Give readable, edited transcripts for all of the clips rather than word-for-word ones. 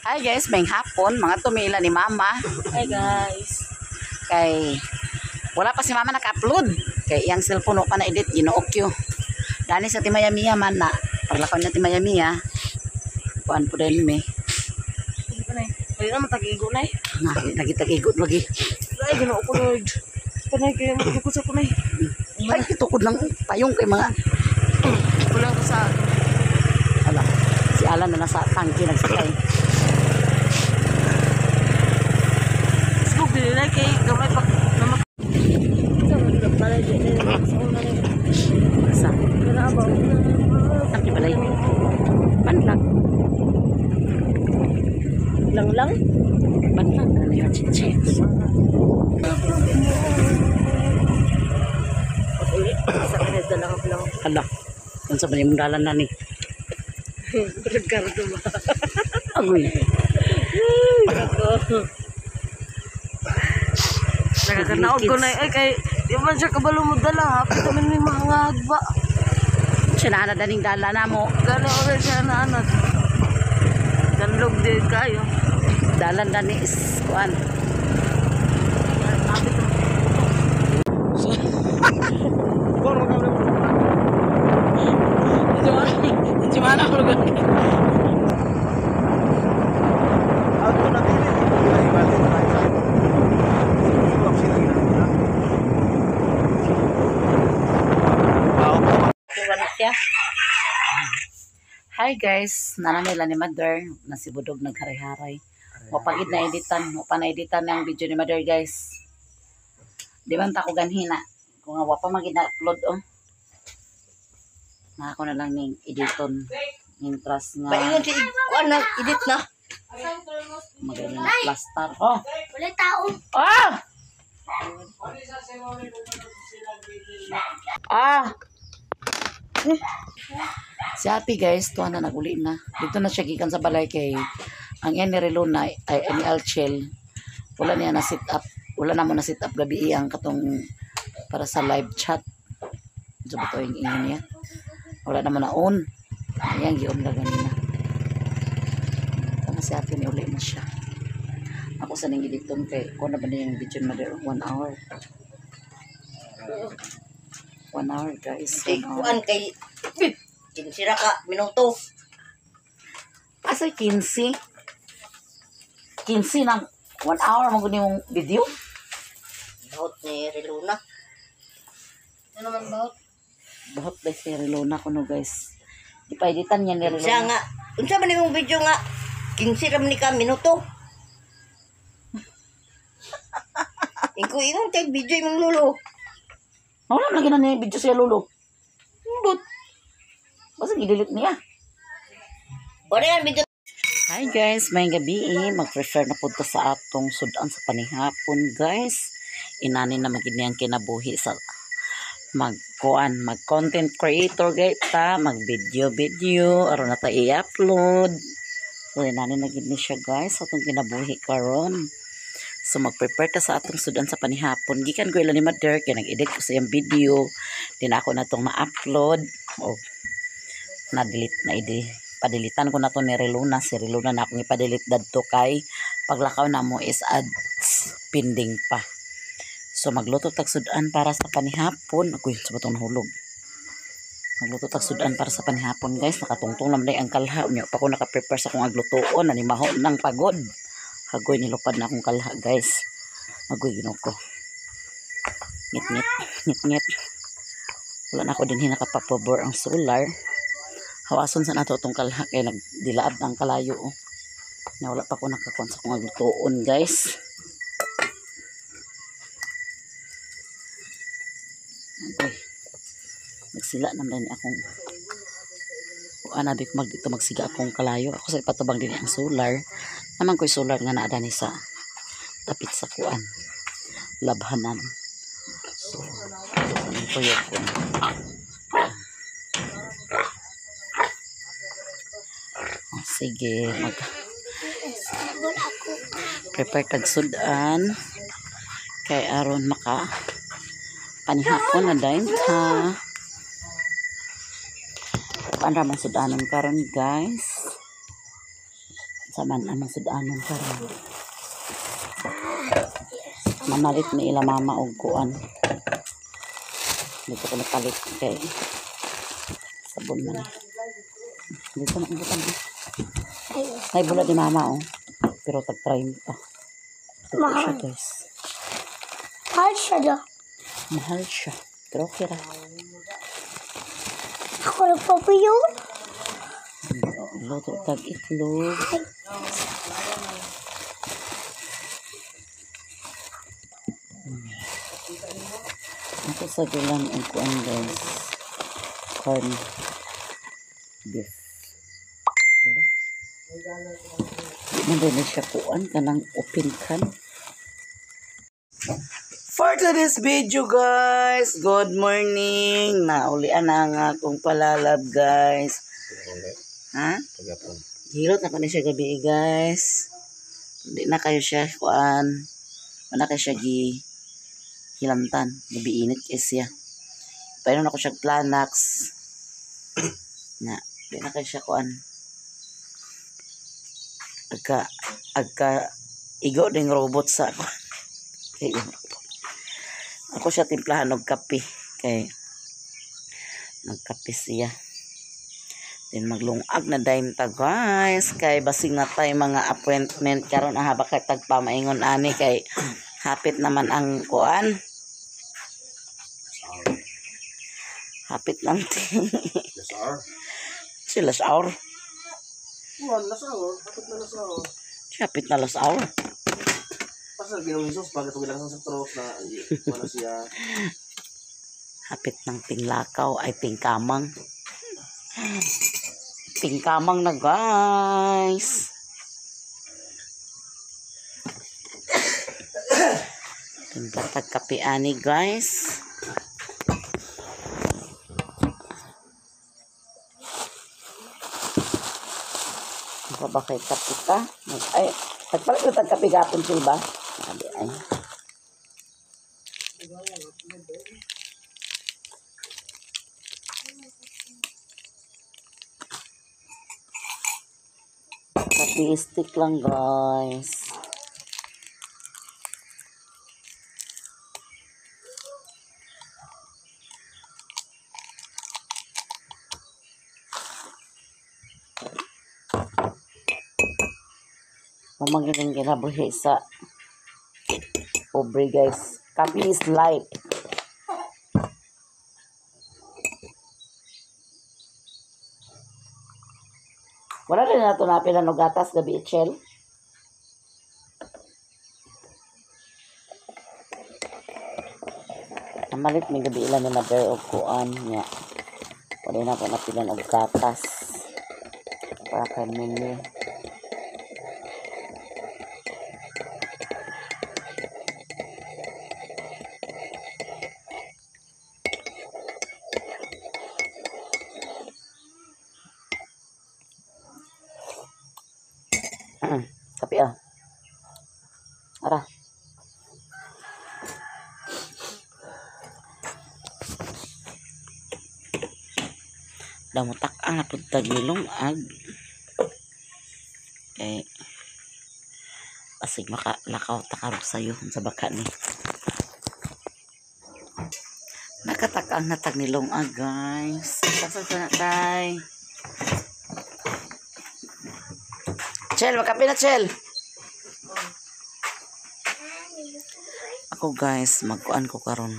Hi guys, may hapon, mga tumila ni Mama. Hi guys. Kay wala pa si Mama naka-upload. Kay iyang cellphone wa pa na edit, ginookyo. Dani sa Timaya Mia man na. Parlakaw na Timaya Mia. Kuan po din me. Ay naman tagigo na eh. Na, nagitagigot lagi. Ay Ginoo ko Lord. Kanay kayo magtukod sa kunay. Ay, itukod lang payong kay mga Kulang ko sa ala. Si Alan na nasa tangki nagsakay. Facebook dili na kay gamay pa namak. Sa mga balay di na sa una ni. Sa Kana ba? tangki balay. Panlag, Lang lang. Panlag na niya chichi. Uli sa kanil dala ka lang. Hala. Unsa ba nimong dalan na ni? Ricardo ba? Agoy. Ako. Nakakanaog ko na ay kay di man siya kabalo mo dala hapit naman may mga hagba. Siya na na daning dala na mo. Gani oras siya na anad. Danlog din kayo. Dalan na ni is kuan. Hapit Gimana ako lugar? Auto na dili, hindi na ibalik na tayo. Siguro ang sila ginagawa. Siya. Hi guys, nananila ni Mother na si Budog nagharay-haray. Wapagid na editan, wapa na editan ang video ni Mother guys. Di man ta ko ganhina. Kung nga wapa magid na upload oh. Na ako na lang ning editon. Interest nga Paingon si kuan na edit na. magaling na plaster. Oh. Wala tao. Ah! Ah! Si ate guys, tuwa na naguli na. Dito na siya gikan sa balay kay ang yan ni Relona ay ni Alchel. Wala niya na sit up. Wala na mo na sit up gabi ang katong para sa live chat. So ba to yung ingon niya? Wala na mo na on. Ayan, gion na ganina. Tama si ate ni uli na siya. Ako sa nang editon kay ko na ba niya yung video na 1 hour. 1 hour guys. Kay 1 hour. kuan kay kinsira ka minuto. Asa 15? 15 na 1 hour mo gud yung video. Bahot ni Reluna. Ano man ba? Buhot ba si Relona kuno guys. Ipa-editan niya ni Unsa Relona. nga unsa man imong video nga kinsira man ni ka minuto. Ingko ingon kay video imong lulo. Wala man lagi na ni video siya lulo. But basta gi-delete niya. Wala yan video. Hi guys, may gabi eh. Mag-prepare na punta sa atong sudan sa panihapon guys. Inani na magid niyang kinabuhi sa magkuan, mag content creator gay ta, mag video video aron na ta i-upload. So inani na gid ni siya guys sa atong kinabuhi karon. So mag-prepare ta sa atong sudan sa panihapon. Gikan ko ila ni Mother kay nag-edit ko sa iyang video. Di na ako na tong na-upload o na-delete na idi padilitan ko na to ni Reluna. Si Reluna na akong ipadelete dadto kay paglakaw na mo is ads pending pa. So magluto tag sudan para sa panihapon. Agoy, sa batong nahulog. Magluto tag sudan para sa panihapon guys. Nakatungtong naman day ang kalha. Unya pa ko naka-prepare sa akong aglutoon. Nanimaho ng pagod. Agoy, nilupad na akong kalha guys. Agoy, Ginoo ko. Ngit ngit ngit ngit. Wala na ako din hinakapapabor ang solar. Hawason sa nato itong kalha kay nagdilaab ang kalayo oh. Na wala pa ko nakakuan sa kong aglutoon guys. Okay. Nagsila naman ni akong kuan abi ko mag dito magsiga akong kalayo. Ako sa ipatubang din ang solar. Naman ko'y solar nga naa ni sa tapit sa kuan. Labhanan. So, anong tuyo ko. Oh, sige, mag prepare tag sudan kay aron maka panihapon na dayon ta. Kuan ra man sudanon karon guys. Sa man among sudanon karon. Mamalit ni ila mama og kuan. Dito ko napalit kay sabon man. Dito na ang butang. Ay bula di mama oh. Pero tag 30. Ito siya guys. Mahal siya daw. Mahal siya. Pero okay ra. Ako nagpapayo. Luto tag itlog. Ako sa gulan ang kuan guys. Corn beef. Wala. Di man rin na siya kuan kanang open can. For today's video guys, good morning. Naulian na ang akong palalab guys. Ha? Pagapon. Hilot na ko ni siya gabi guys. Hindi na kayo siya kuan. Wala kayo siya gi hilantan. Gabi init kay siya. Pero na ko siya Planax. Na, di na kayo siya kuan. Agka agka igo ding robot sa ako. Ako siya timplahan og kape kay nagkape siya. Then maglungag na dime ta guys kay basing na tay mga appointment karon ah baka tagpamaingon ani kay hapit naman ang kuan. Hapit lang ting. Last hour. Sila last hour. One, last hour. Hapit na last hour. Hapit na last hour. Pasal Ginoong Jesus, bakit bilang sa stroke na wala siya. Hapit ng tinglakaw ay tingkamang. Tingkamang na guys. Timpla tag kape ani guys. Ako ba kay kape ka? Ay, tagpalit ko tag kape gapon sila ba? Sabi ay. Kape stick lang guys. Mamagaling kinabuhi sa pobre guys. Kape is life. Wala rin na ito napila no gatas gabi Echel. Namalit may gabi ilan ni mother og kuan niya. Wala na po napilan og gatas. Para kay menu. Kape ah. Ara. Damutak ang napuntag nilungag. Kay asig makalakaw takarog sayo sa baka ni. Nakatak-ang natag nilungag guys. Sasa sa tay. Chel, makape na Chel. Ako guys, magkuan ko karon.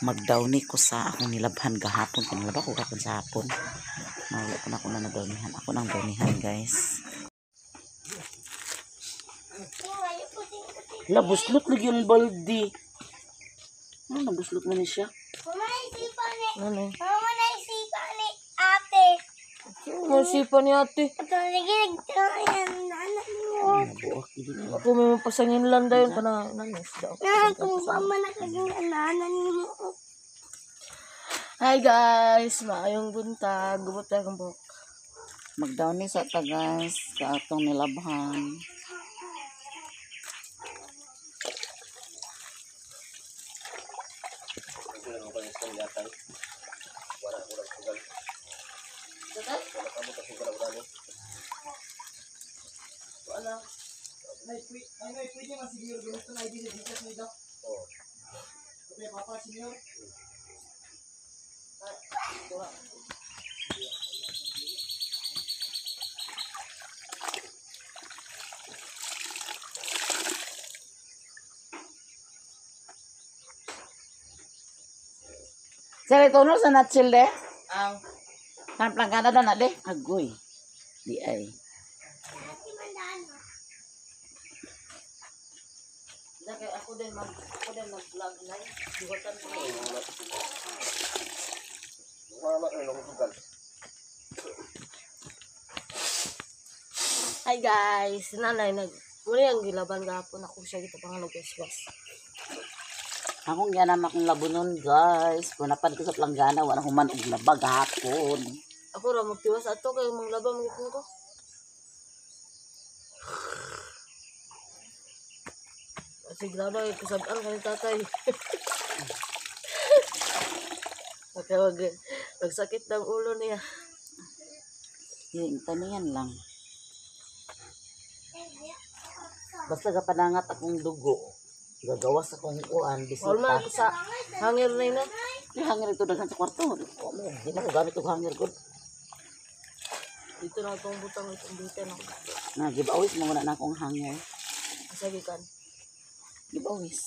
Magdowny ko sa akong nilabhan gahapon. Kung nilaba ko gahapon sa hapon. Nawala ko na ako na nadownihan. Ako nang downihan guys. Labuslot lagi yung baldi. Ano, nabuslot man ni siya? Mama, naisipan ni. Ano? Mama, naisipan ni ate. Nasipa ni ate. Ito, sige, nagtanong anak mo. Nabuak dito. Ako may mapasangin lang dayon ka na nanis daw. Na, kung pa man nakaging anak mo. Hi guys, maayong buntag. Gubot tayo akong buhok. Magdowny sa ta guys sa atong nilabhan. Wala. Nay, ay, pwede man siguro ganito na ID sa Gcash nito. Oo. Okay, papa, senior. Ay, ito na. Sir, ito no sa natsil de. Ang Kan planggana na na de. Agoy. Di ay. Dahil ako din mag-vlog na. Duwatan ko. Wala na lang tugal. Hi guys, nanay nag muna yung gilaban gahapon ako siya kita pangalog waswas. Akong ganam akong labunon guys. Punapad ko sa planggana wala human og labag hapon. Ako ra magtiwas ato kay manglaba magipon ko. Sige na ba, kasabaan ka ni tatay. Baka magsakit ng ulo niya. Yung taniyan lang. Basta kapanangat akong dugo. Gagawas akong kuan Wala man bisita. ako sa hanger na yun. Ah. May hanger ito daghan sa kwarto. Di na ko gamit og hanger gud. Dito na itong butang itong bitin ako. Na giveaways mo na akong hanger. Kasagi kan. Giveaways.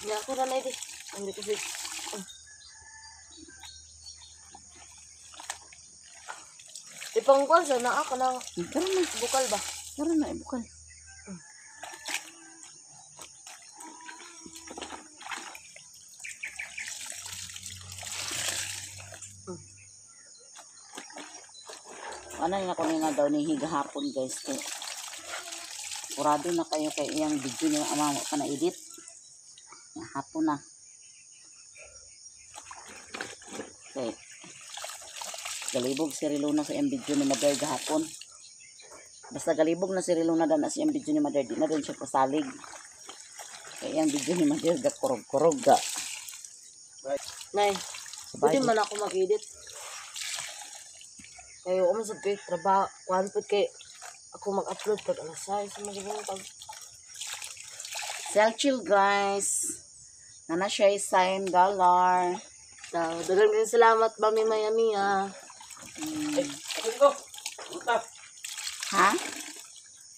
Niya ako na na ito. Hindi kasi. Ipangkuan sa naa ka ng Karon na, bukal ba? karon na ibukal. Ano na ko nga daw ni higahapon guys kay kurado na kayo kay iyang video niya ama mo pa na edit. Ya, hapon na. Kay galibog si Riluna sa iyang video ni Mother gahapon. Basta galibog na si Riluna dan sa iyang video ni Mother, di na rin siya pasalig. Kay iyang video ni Mother ga kurog-kurog ga. Nay, Sabay. pwede man ako mag-edit. Kayo, man sa kay trabaho, kuan pud kay ako mag-upload pag alas 6 sa mga pag Sell chill guys. Nana siya sign dollar. Daw, daghang kayong salamat, Mami Miami ah. Ako ko. Ha?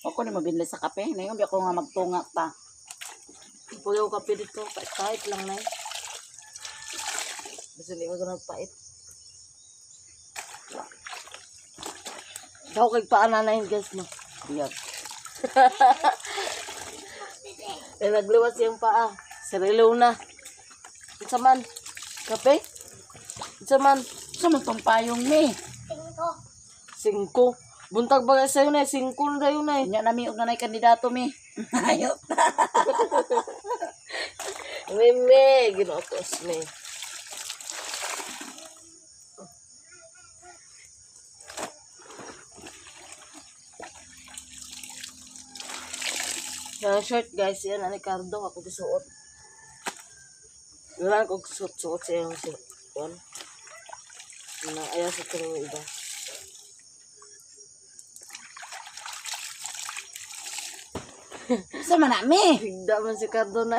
Ako ni mabinli sa kape. Ngayon bi ako nga magtunga pa. Puyaw kape dito, pait-pait lang nay. Basta hindi mo ganun pait. Daw kay paa na yun, guys, no. Biyag. Eh, nagliwas yung paa. Sarilo na. Unsa man? Kape? Unsa man? Sa man tong payong ni. Tingko. Singko. Buntag ba sa'yo na? Singko na dayon na eh. Unya na mi og nanay kandidato mi. Ayop. Meme, ginoo ko me. Sa shirt guys, yan ani Cardo ako gisuot. Wala ko suot-suot sa iyang suot. Na ayaw sa tuloy iba. Sa man na mi. Higda man si Cardo na.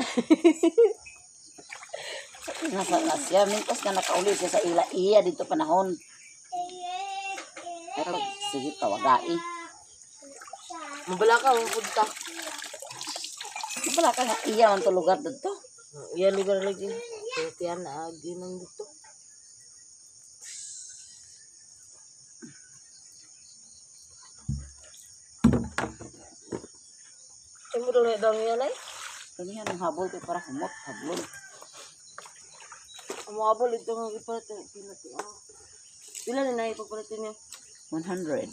Nasa na siya mintos nga nakauli siya sa ila iya dito panahon. Pero sige tawagai. Mabala ka, mapunta. Wala ka nga iya man to lugar dito. Yan lugar lagi. Kaya na agi nang dito. Imo daw na daw niya nay. Kaniya nang habol kay para humot hablon. Ang mga habol ito nga ipalit pila ti. Ah. Pila ni nay pagpalit niya. 100.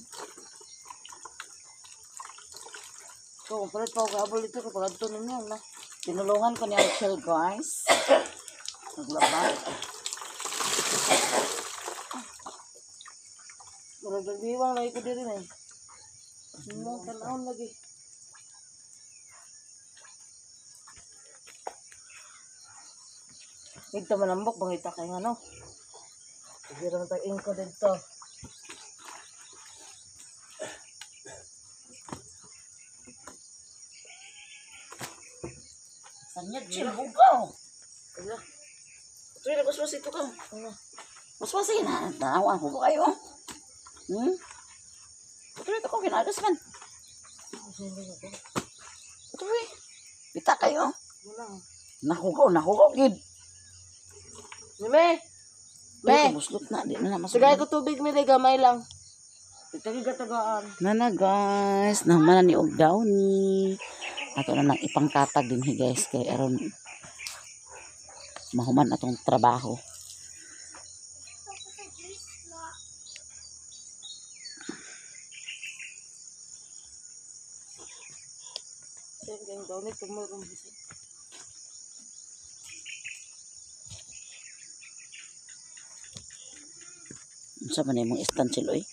So, kung palit pa ako habol ito kapag adto ninyo na. Tinulungan ko ni Rachel guys. Naglaba. Murag nagbiwang lagi ko diri nay. Mo tan-awon lagi. Dito manambok mangita kay ngano. Sige ra tag ingko didto. Sanyad siya hugaw. Wala. Tuloy na kuswas ito ka. Ano? Mas wasi na tanawa hugaw kayo. Tuloy ko kinados man. Tuloy. Pita kayo. Wala. Nahugaw, nahugaw gid. Me. Me. Muslot na di na mas. Sigay ko tubig mi gamay lang. Tagi katagaan. Nana guys, naman na ni og downy. Ato na nang ipangkatag din hi guys kay aron mahuman atong trabaho. Same gang daw ni tumurong bisig. Unsa man imong istansil oy?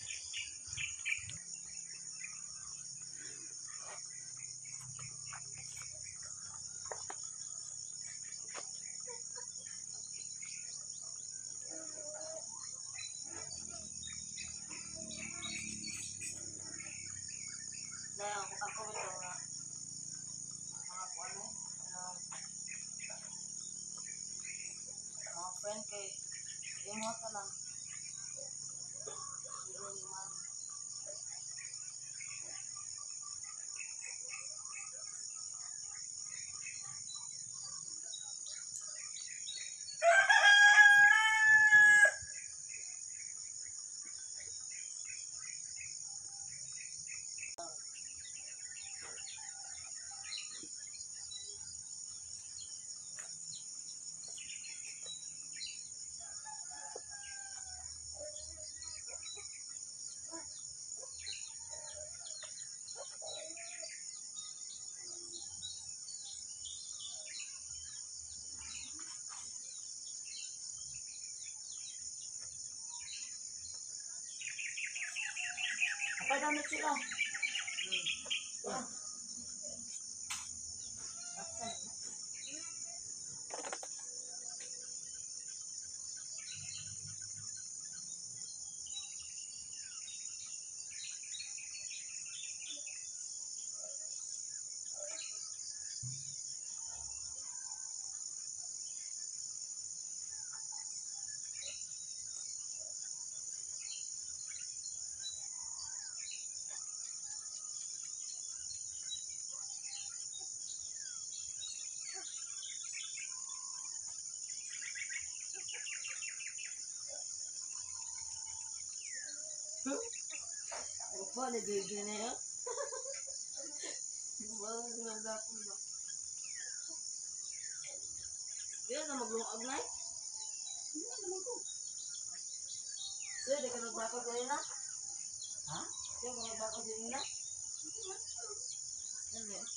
Dahil ako ito nga mga kuan eh, ano, mga friend kay imo ka lang. Pero man Apa daw na sila? Ba, nagigil na yan. Ba, ginagapon ba? Di na maglungag na eh. Sir, di ka nagbakod din na? Ha? Di ka nagbakod din na? Ano eh?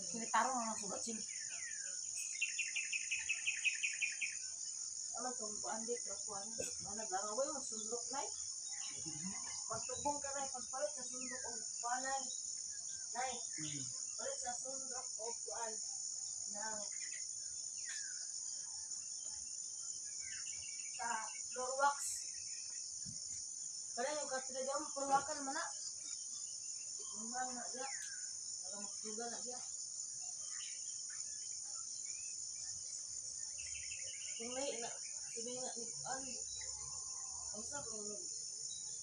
Kinitaro na nang sugat sil. Ano itong kuan di, pero kuan. Mga naglangaway, magsundok na eh. Pagtubong ka na eh, pagpalit sa sundok o kuan na eh. Nay, palit sa sundok o kuan. Nang sa floor wax. Kaya yung katrigam, purwakan man na. Purwakan na diya. Para magtuga na diya. Kung may na, sabi nga ni kuan. Ang sa kung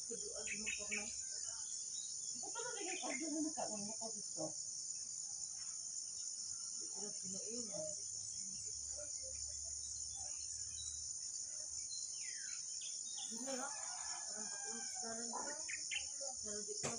tuduan sa motor na. Ito na rin ang na nakaon mo ko dito. Di ko na pinain. Hindi na. Parang patunod sa dalan. Pero di ko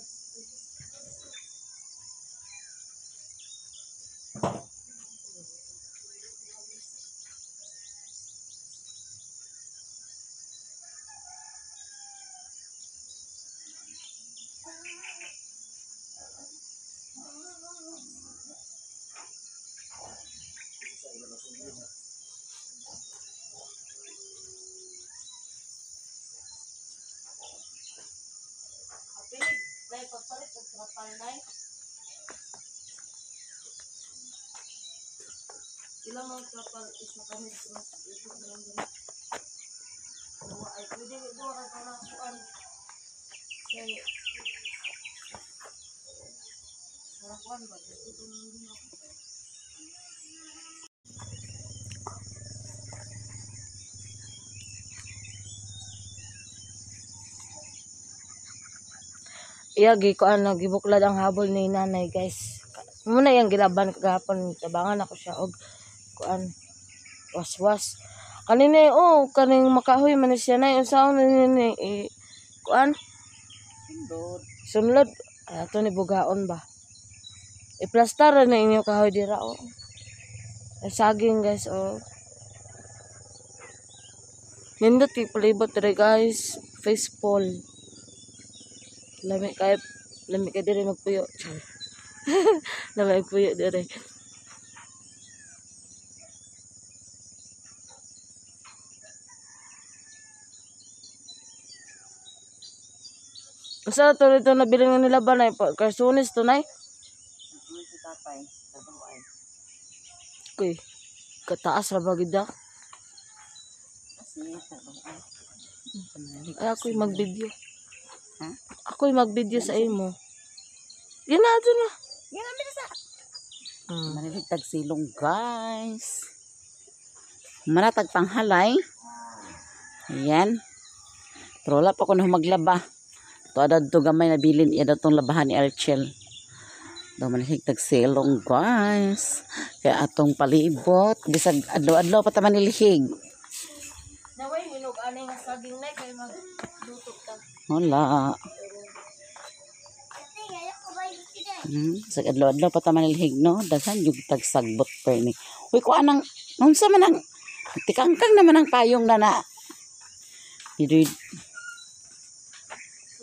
Apil. Nay, pagpalit og trapal, nay. Ilang mga trapal isa kami cross ito na lang din. Duwa ay pwede duwa ka kanang kuan. Kay para kuan ba ito na lang din ako. Iya gi kuan gibuklad ang habol ni nanay, guys. Muna yang gilaban kagahapon, tabangan ako siya og kuan waswas. Kanina oh kaning makahoy man ni siya nay, unsaon ni ni kuan Sunod. Sunlod ato ni bugaon ba. I-plastar na inyo kahoy dira oh. Ay, saging guys oh. Nindot kay palibot dire guys, face full. Lami kay diri magpuyo. Char. Lami magpuyo dire. Unsa to dito nabili nga nila ba nay? Karsunis to nay? Si tatay, trabaho ay. Okay. Kataas ra ba gid ah? Kasi trabaho ay. Ay, ako'y mag-video. Ha? Ako'y mag-video sa imo. Ginato na. Ginami na sa. Manilig tagsilong guys. Manatag panghalay. Ayan. Pero wala pa ko na maglaba. To adad to gamay na bilin iya datong labahan ni Archel. Daw manilig tagsilong guys. Kaya atong palibot bisag adlaw-adlaw pa ta manilhig. Naway hinog ani nga saging nay kay magluto ta. Wala. Ate, ngayon ko ba yung tinay? Sa adlaw-adlaw pa ta manilhig no. Daghan yung tagsagbot perni. Uy ko anang unsa man ang tikangkang naman ang payong na na. Dili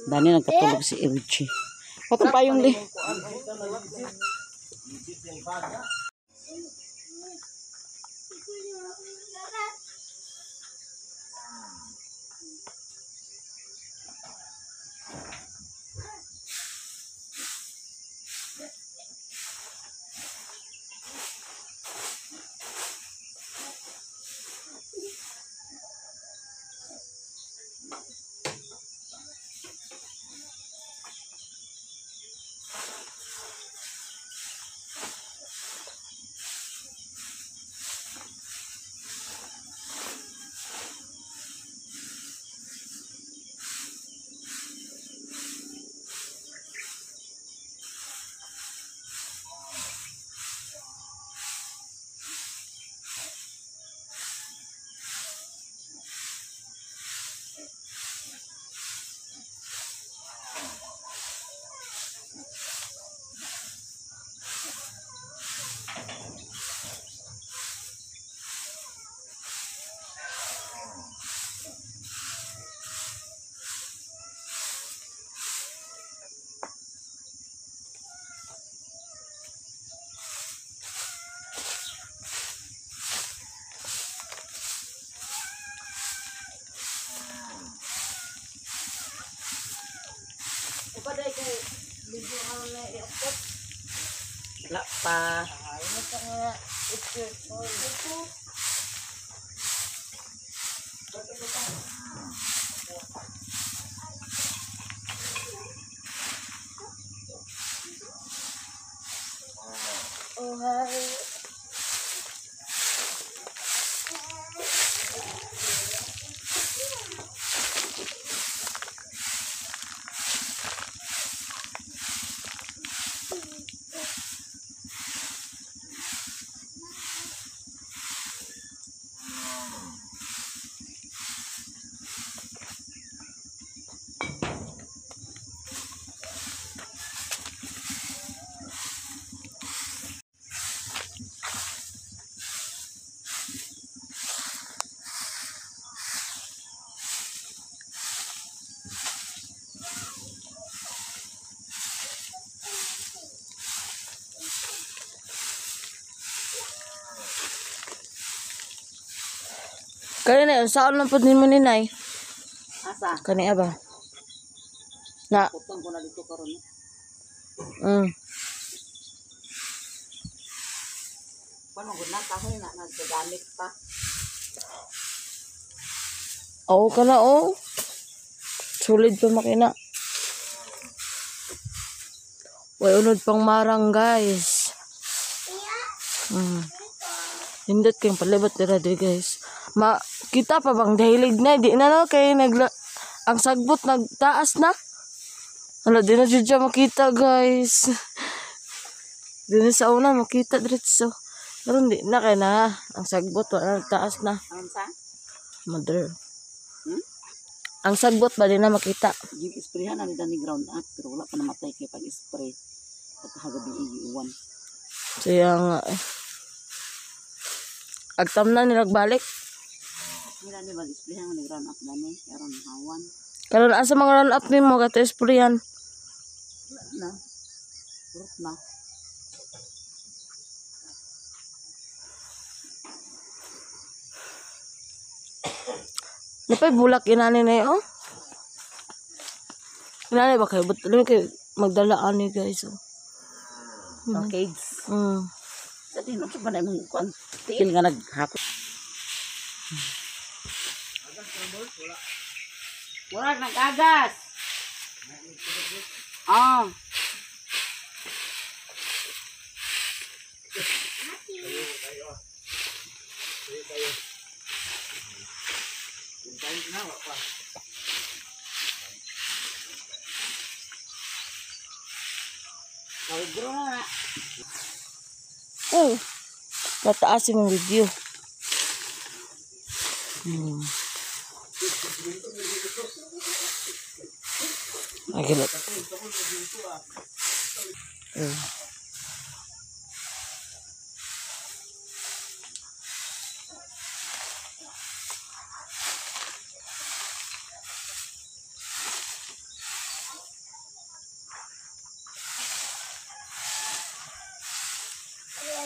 Dani nagkatulog si LG. Patong payong li. Upaday kay video ka na i-upload. Wala pa. Ay, mo nga it's your choice. Oh, hi. Kani na, saan lang po nimo ni Nay? Asa? Kani ba? Na. Putong ko na dito karon. Paano gud na kahoy na naggagamit pa. Oo ka na oh. Solid pa makina. Way unod pang marang guys. Hindot kayong palibot dira di guys. Ma kita pa bang dahilig na di na no kay nagla ang sagbot nagtaas na. Hala di na jud siya makita guys. Di na sa una makita diretso. Karon di na kay na ang sagbot wala nagtaas na. Aron sa? Mother. Hmm? Ang sagbot ba di na makita? Yung isprehan na nila ni ground up pero wala pa namatay kay pag-spray. Pagkagabi iuwan. Siya nga eh. Agtam na nilagbalik. Nila ni mag-isprehan ni ground up gani aron hawan. Karon asa mga run up nimo kato isprayan. Wala na. Purot na. Napay bulak inani na oh. Inani ba kayo? But alam kayo magdala ani guys oh. Arcades. Sa din unsa ba na imong kuan? Tiil nga naghakot. Wala nag-agas. Ah. Kawidro na. Oh. Mataas yung video. Ay, galit.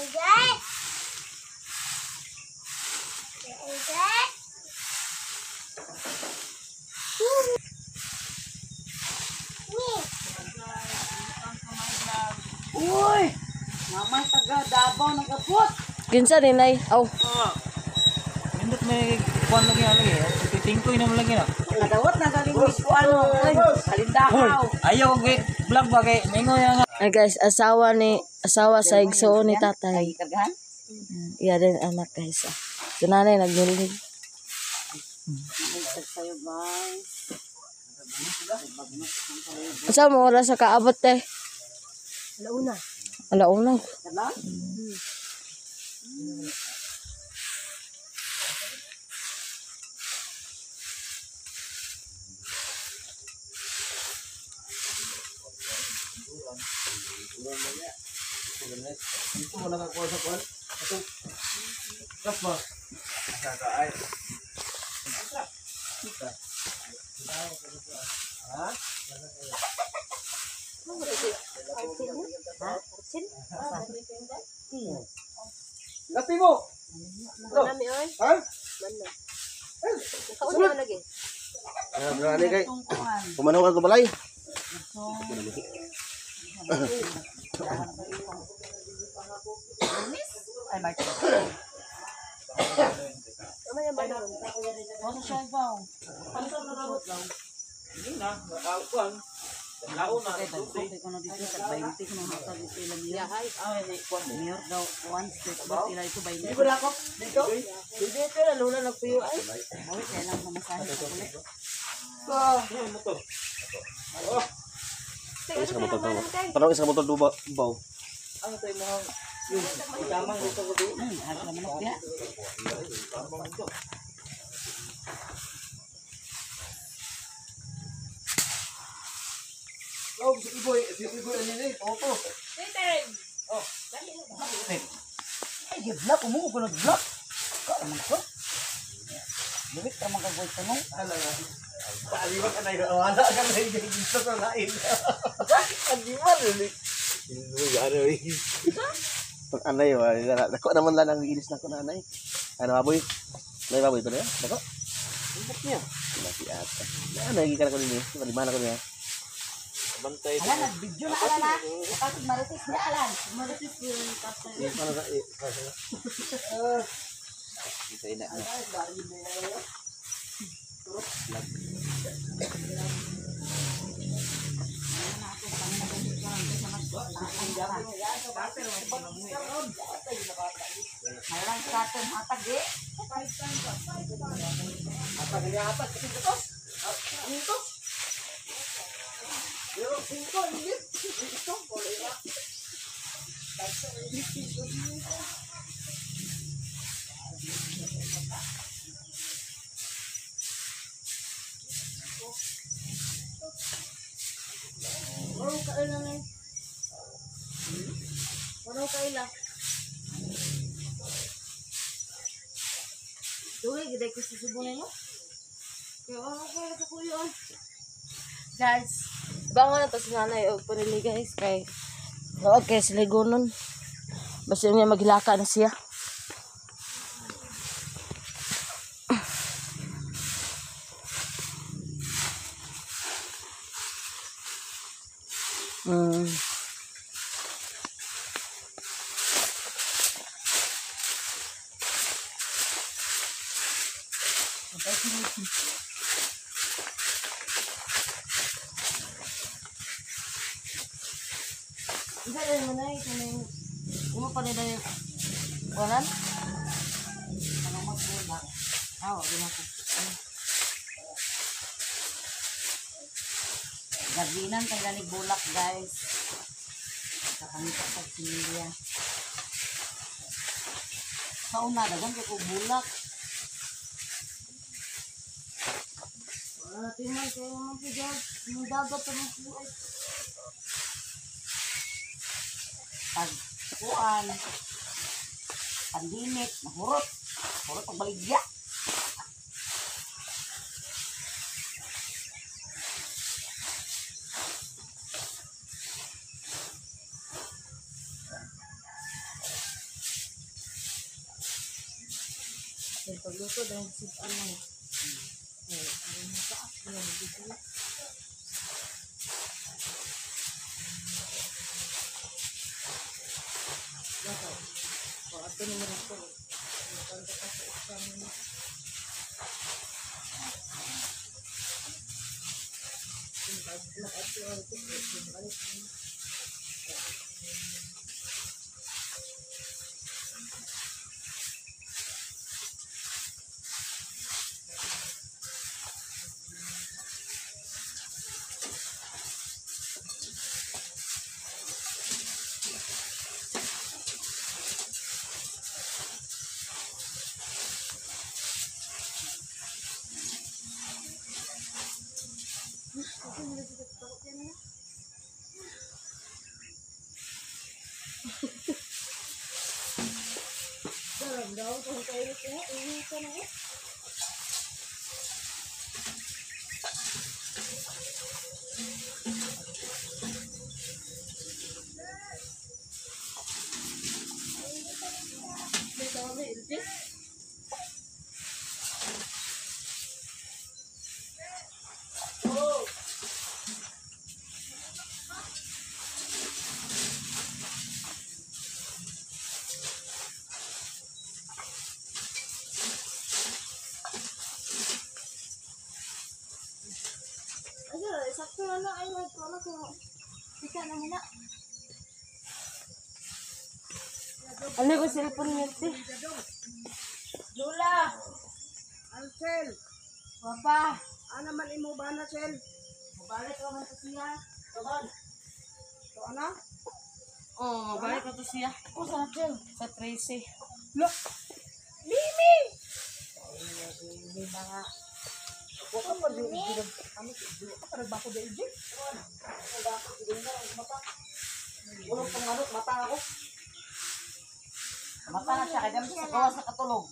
Jay. Jay. Uy! Mamay taga Davao nagabot. Kinsa ni nay? Aw. Nindot may kuan lagi ano eh. Titingkoy naman lagi na. Kadawat na galing ko ano. Ay, kalindahaw. Ayaw kay vlog ba kay mingoy nga. Ay guys, asawa ni asawa sa igsoon ni tatay. Ay, kargahan. Iya din anak guys. Ah. Si nanay nagnilig. Ay, sa'yo guys. Asa mo oras sa kaabot te? Alauna. Alauna. Diba? Dito wala ka kuha sa kuha. Ito. Kas ba? Kakaay. Ha? Lapi mo. Ha? Nakauna lagi. Ah, berani kay. Pumanaw ka balay. Ay, Martin. Hindi na, kuan. Laon na Kay ko na dito sa 20 ko nang hatag ito ilang niya. Mayor daw, one step ba ila ito 20. Di ba ako dito? Dito na lula nagpuyo ay. Bawi kaya lang mamasahe sa kulit. Isa ka motor daw. Parang isa ka motor duba, baw. Harap naman ako ya. Oh, si Iboy, si Iboy ano ni, opo. Ay, gi-block mo ko nag-block. Ka man ko. Luwit ra man kag tanong. Paaliwan ka na yun. Wala ka na yun. Dito sa lain. Aliwan ulit. Ano eh. Pag anay, wala. Dako naman lang ang ilis na ko na anay. Ano baboy? May baboy ito na yan? Dako? Bukok niya. Laki ata. Ano, nagiging ka na ko ninyo. Malimana ko niya. Bantay. Ala, nag-video na ala na. Kapag marites niya alan. Marites ko yung tatay. Ano na eh. Kita ina na. Malang sa atong hatag eh. Hatag niya hatag kasi ito. Ito. Pero singko hindi. Ito wala. Wala kaila na eh. Wala kaila. Duwi, giday ko sa Cebu ninyo. Kaya wala kaila sa kuya. Guys, bangon na to si nanay og panili guys kay Nood kay siligonon. Basta niya maghilaka na siya. Isa rin mo na ito na yung mo pa nila yung walan? Ano magbulag? Ah, wag na ko. Gabinan kay ganig bulak guys. Kakangita sa similya. Sa una, dagan kay kog bulak. Wala natin man kayo naman po dyan. Yung dagat naman po ay. Pag kuan, pandemic, nahurot. Hurot ang baligya. Yung pagluto dahil si ano. Eh, ano sa ako na dito. Dapat. O, ato ni meron ko. Magkanta ka sa exam mo. Ay, sakto na na. Ay, nagkuha na ko. Ika na muna. Ano ko cellphone niya, te? Lula! Ansel, Papa! ana man imo ba na Sel? Mabalik ka man to siya. To ana? Oo, oh, mabalik ka to siya. Ko sa natin. Sa Tracy. Lo. Mimi. May mga Wa ka pa di ano di ka pa bako di di. Ulong pang manok, mata ako. mata na siya kay dami sa gawas nakatulog.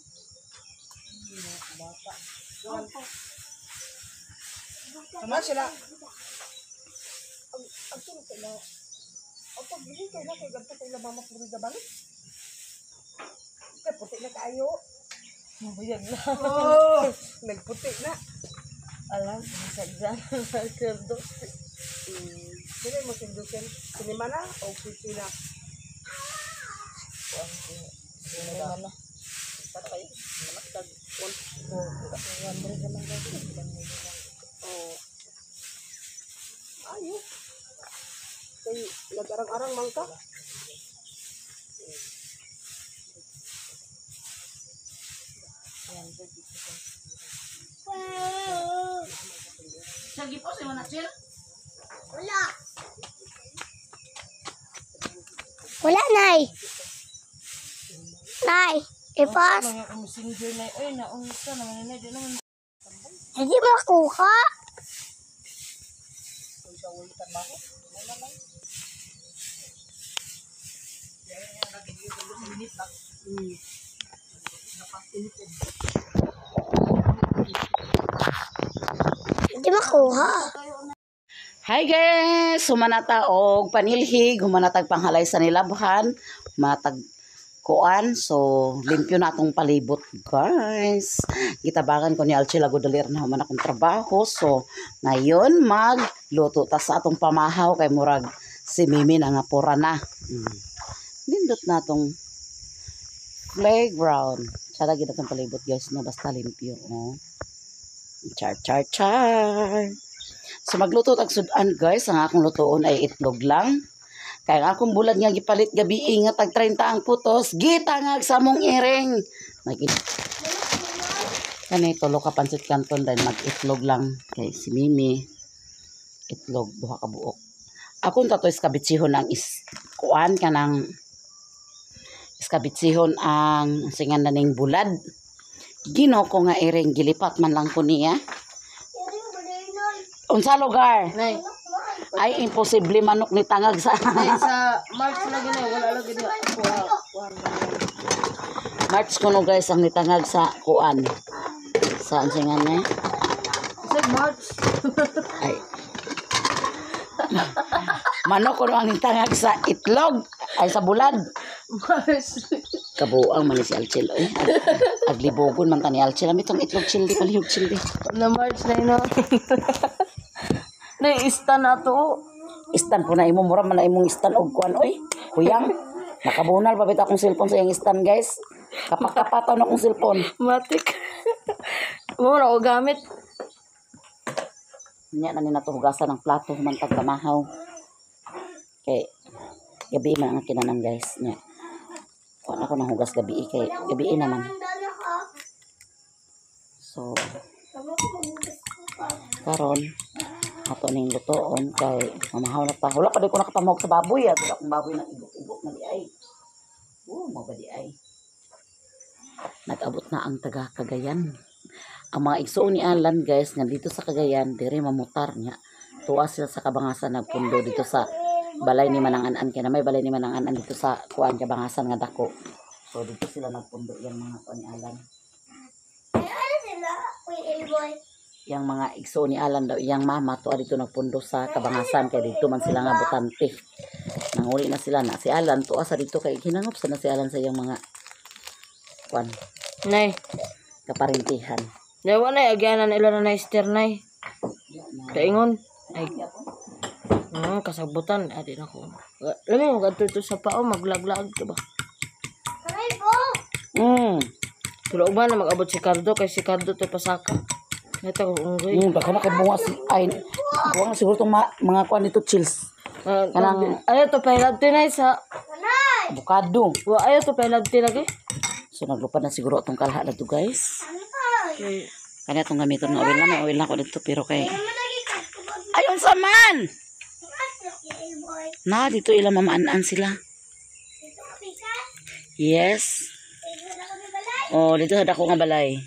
Sama sila. Ang sunod sila. O pag kay na kay ganto kay mama Florida balik. Kay puti na kaayo. Mabayag na. Oh, nagputi na. Alam, sa exam. Sa Kerdo. Dili mo sindusin. Sinima na o sisina? Sinima na. Patay. Tag 100 naman daw. Oh. Ayo. Kay nag-arang-arang man ka. Sige po, si Manachil. Wala. Wala, Nay. Nay, ipas. Mga messenger na oy naunsa naman na di naman. Hindi makuha. Hindi makuha. Hi guys! Humanata og panilhig, humanatag panghalay sa nilabhan, humanatag kuan, so limpyo na atong palibot guys. Gitabangan ko ni Alchie Lagodalir na human akong trabaho, so ngayon magluto ta sa atong pamahaw kay murag si Mimi na nga pura na. Nindot na atong playground. Tsara gid atong palibot guys, no, basta limpyo. Oh. Char char char. So magluto tag sudan guys, ang akong lutoon ay itlog lang. Kaya ang akong bulad nga gipalit gabi nga tag 30 ang putos, gitangag sa among iring. Mag Kani tulo ka pansit canton dahil mag-itlog lang kay si Mimi. Itlog duha ka buok. Akong tato iskabitsihon ang is kuan kanang iskabitsihon ang singan na ning bulad. Ginoo ko nga iring gilipat man lang ko niya. Unsa lugar? Nay, Ay, imposible manok ni tangag sa nay sa March lagi na wala lagi na kuha. March kuno guys ang nitangag sa kuan. Sa ansingan niya? Sa March. Ay. Manok kuno ang nitangag sa itlog ay sa bulad. March. Kabuang man ni si Alchel oy. Aglibogon man ta ni Alchel. Ami tong itlog childi palihog childi. Na March na ino. Nay ista na to. Istan po na imo mura man na imong istan og kuan oy. Kuyang nakabunal pa bit akong cellphone sa iyang istan guys. Kapak-kapataw na akong cellphone. Matik. Mo na ko gamit. Nya na ni nato hugasan ang plato humantag pamahaw. Kay gabi man ang kinanan guys nya. Kuan ako nang hugas gabi kay gabi naman. So karon ato ning lutoon kay mamahaw na pa. Wala pa di ko nakapamahog sa baboy. Ato akong baboy nang igok-igok na di ay. Oh, mo ba di ay. Nag-abot na ang taga Cagayan. Ang mga igsoon ni Alan guys nga dito sa Cagayan dire mamutar niya. Tuwa sila sa Kabangasan nagpundo dito sa balay ni Manang An-an kay na may balay ni Manang An-an dito sa kuan Kabangasan nga dako. So dito sila nagpundo yang mga kuan ni Alan. Ano sila? Wait, boy. Yang mga igsoon ni Alan daw iyang mama tuwa dito nagpundo sa Kabangasan kay dito man sila nga butante. Nanguli na sila na si Alan tuwa sa dito kay hinangop sa na si Alan sa iyang mga kuan Nay, kaparintihan. nay wa nay agyanan ila na Esther nay. Kaingon. Ay. Kasabutan adi na ko. Lami mo kadto to sa pao maglaglag ka ba. Aray po. Pero uban na mag-abot si Cardo kay si Cardo to pasaka. Ito unggoy. Baka nakabunga si ay buwang siguro tong mga kuan nito chills. Kanang Ayo to pailad tinay sa avocado. wa ayo to pailad lagi. So naglupad na siguro atong kalha na to guys. Kay Kanya itong gamiton nga oil na may oil na ko dito pero kay ayon sa man. Na dito ila mamaan sila. Yes. Oh, dito sa dako nga balay.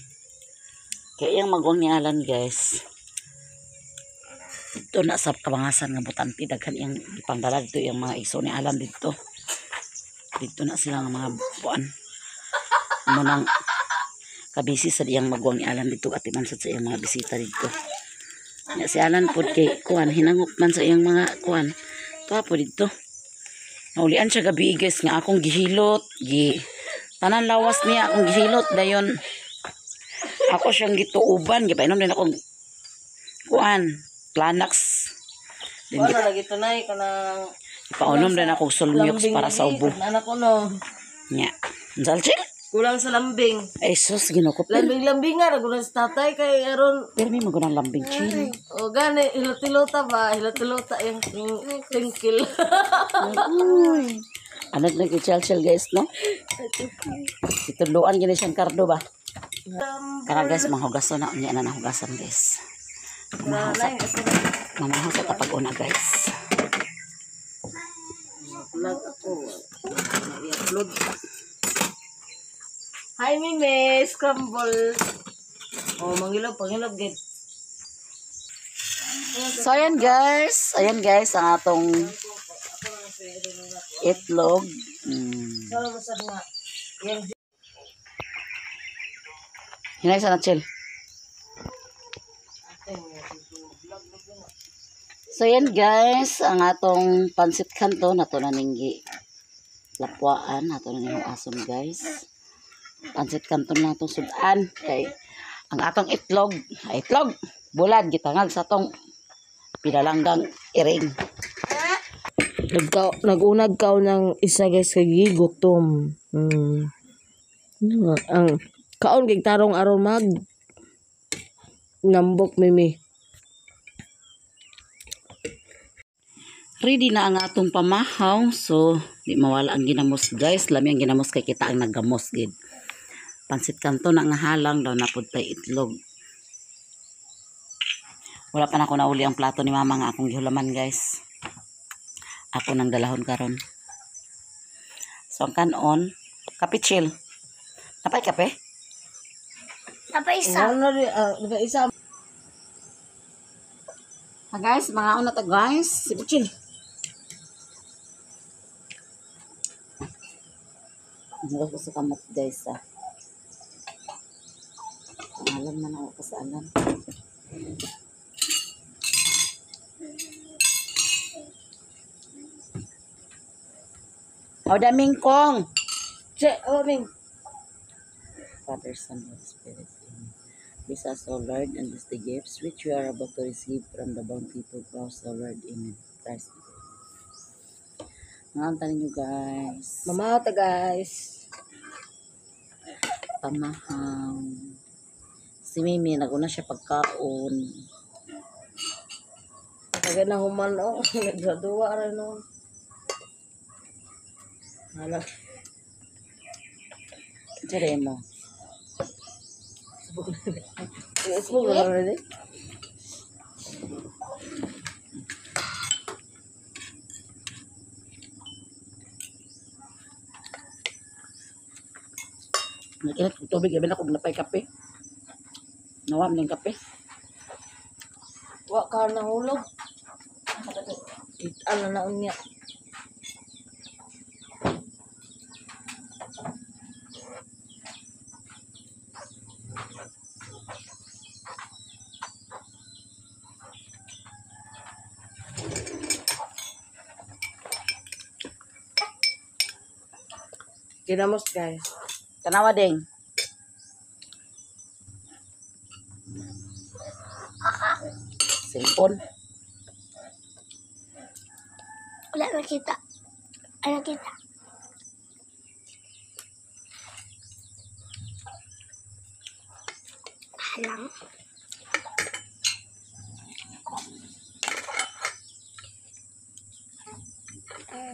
Kaya iyang magwang ni Alan guys. Dito na sa Kabangasan nga butante daghan iyang ipangdala dito iyang mga iso ni Alan dito. Dito na sila nga mga buwan. Mo nang kabisi sa iyang magwang ni Alan dito at man sad sa iyang mga bisita dito. Nya si Alan pod kay kuan hinangop man sa iyang mga kuan. Tuwa po dito. Naulian siya gabi guys nga akong gihilot, gi tanan lawas niya akong gihilot dayon. Ako siyang gituuban, gipainom din akong kuan, Planax. Wala lagi tunay kanang Paunom din ako sulmyox para sa ubo. Anak ko no. Nya. Unsa chill? Kulang sa lambing. Ay sus, Ginoo ko. Pero Lambing-lambing nga ragunan sa tatay kay aron pero may magunang lambing chill. o gani hilot-hilota ba, hilot-hilota yung tingkil. Uy. Ano na chill chill guys, no? Ituluan gini siyang kardo ba? Kara guys, manghugason na unya na nahugasan guys. Mamahaw sa mamahaw sa tapag una guys. Vlog ako. I-upload. Hi Mime, scramble. Oh, mangilog, pangilog gid. So ayan guys, ang atong itlog. So, masad nga. Yang Hinay sa na chill. So yan guys, ang atong pansit kanto nato na ninggi lapwaan nato na ning asom guys. Pansit kanto na atong sudan kay ang atong itlog, ay, itlog bulad gitangag sa atong pinalanggang iring. Nagunag ka ng isa guys kay gigutom. Ano nga, ang kaon kay tarong aron mag nambok mimi. Ready na ang atong pamahaw. So, di mawala ang ginamos guys. Lami ang ginamos kay kita ang naggamos gid. Pansit kanto na nga halang daw na pud tay itlog. Wala pa na ako nauli ang plato ni mama nga akong gihulaman guys. Ako nang dalahon karon. So ang kanon, kape chill. Napay kape? Napay isa. Ano ri isa. Ha guys, mga una ta guys. Si chill. Ang ko sa kamot guys ah. Alam na ako sa alam. O daming kong. Che, oh ming. Father, Son, Holy Spirit. Amen. Bless us, O Lord, and bless the gifts which we are about to receive from the bounty to cross, O Lord. Amen. Christ. Mga ninyo guys. Mama ta guys. Pamahaw. Si Mimi, naguna siya pagkaon. Kaya na human oh, nagduwa ra no. Hala. Tsere mo. Isbog na already. Nag-init kong tubig, gabi na kung napay kape. Nawam ng kape. Wa ka nahulog. Kita na naon niya. Kinamos guys. Tanawa ding. Cellphone. Wala nakita. Ay, nakita. Halang. Ay,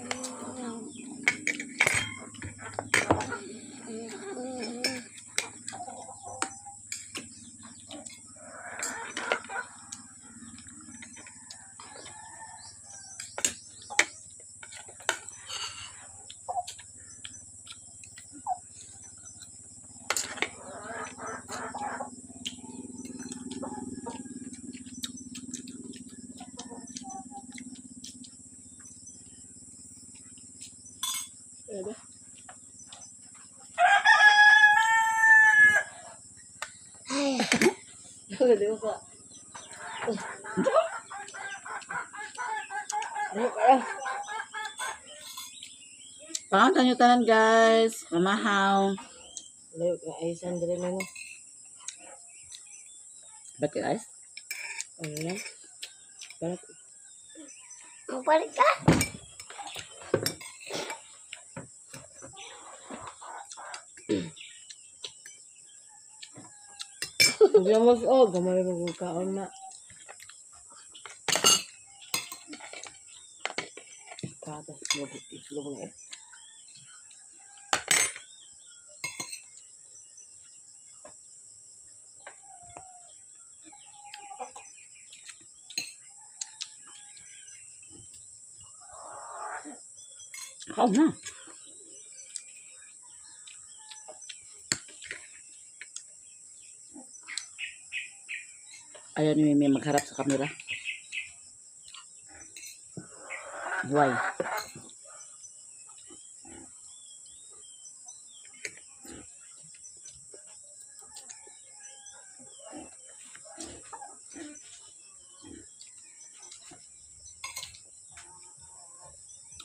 Di ba? Pangalan nyo tanan guys. Mamahaw. Layo ka ay sandali na ni. Ba't guys? Ano na? Parang Magpalit ka? Pagkamos o, gamay magkaon na. Patas, itlog na eh. Kaon na. Ayaw ni Mimi magharap sa camera. Why?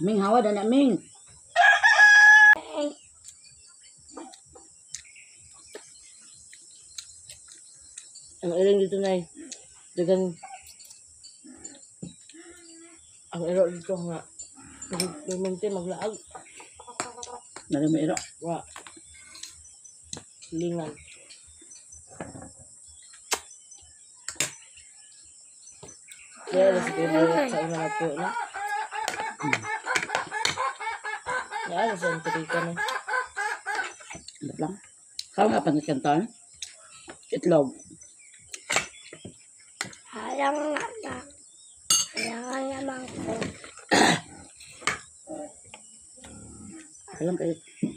Ming, hawa na na, Ming. Ang ilang dito na eh. Dagan. Ang iro dito nga. Magmente maglaag. Nari mo iro. Wa. Lingan. Kaya alas ko sa una po na. Kaya alas ang trika na. Ano lang? Kau nga pa nagkantan? Itlog. Halang nga na. Halangan naman ko.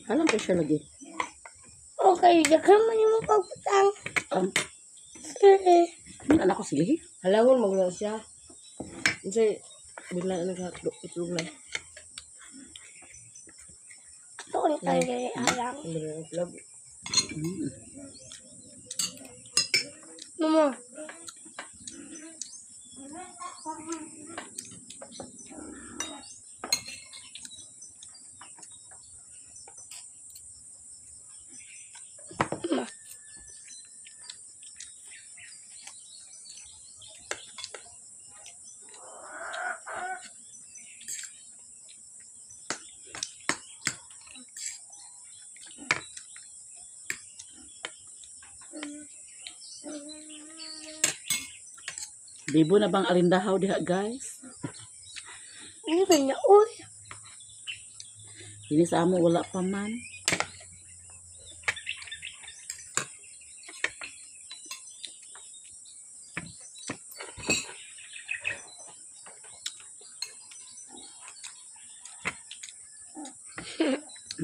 Halang kay siya lagi. Okay, daghan man yung pagputang. Ang, Sige. min anak ko sige. Halangon magla siya. Kasi bigla na itlog na. Tuon tayo diri halang. Ang dali ng itlog. Mama. Bibo na bang arindahaw diha, guys? Ano ba na? Uy. Ini sa amo wala pa man.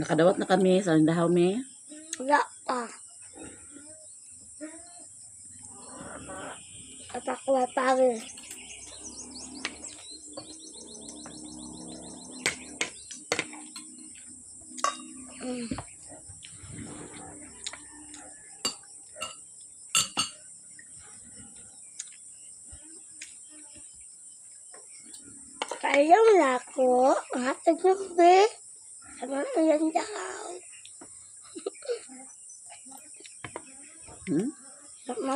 Nakadawat na kami sa arindahaw mi. Wala pa. Atakwa pa rin. Ayaw na ako. Hatag ng be. Sa mga ilan daw. Hmm? Sa mga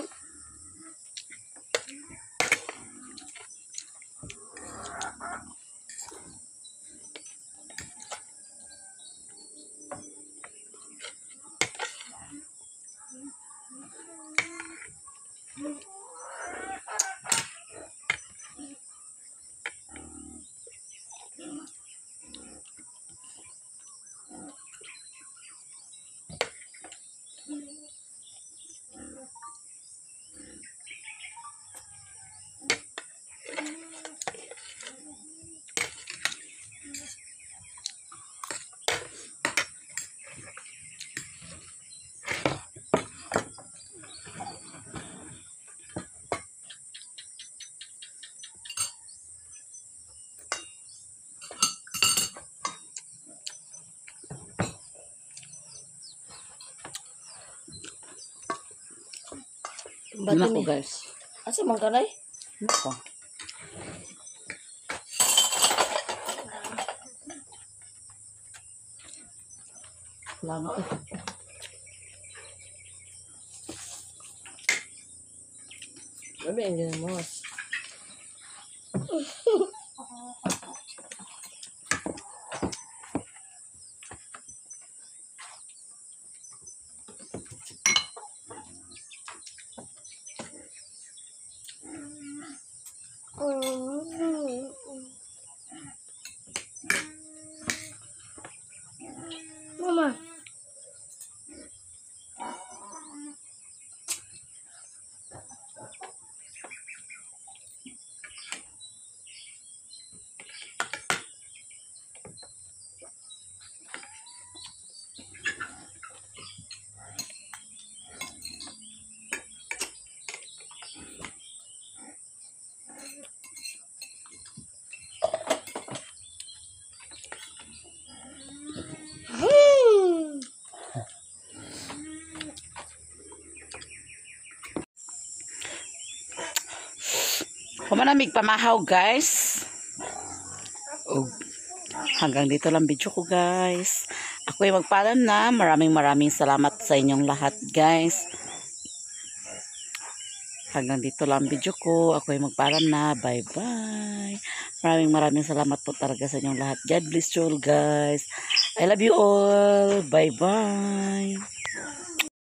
Ba't Nako ni? guys. Asa man kanay? Nako. Wala nga eh. Labi ang ginamos. Mama. Humanamig pamahaw, guys. Ug hanggang dito lang video ko, guys. Ako ay magpaalam na. Maraming maraming salamat sa inyong lahat, guys. Hanggang dito lang video ko. Ako ay magpaalam na. Bye-bye. Maraming maraming salamat po talaga sa inyong lahat. God bless you all, guys. I love you all. Bye-bye.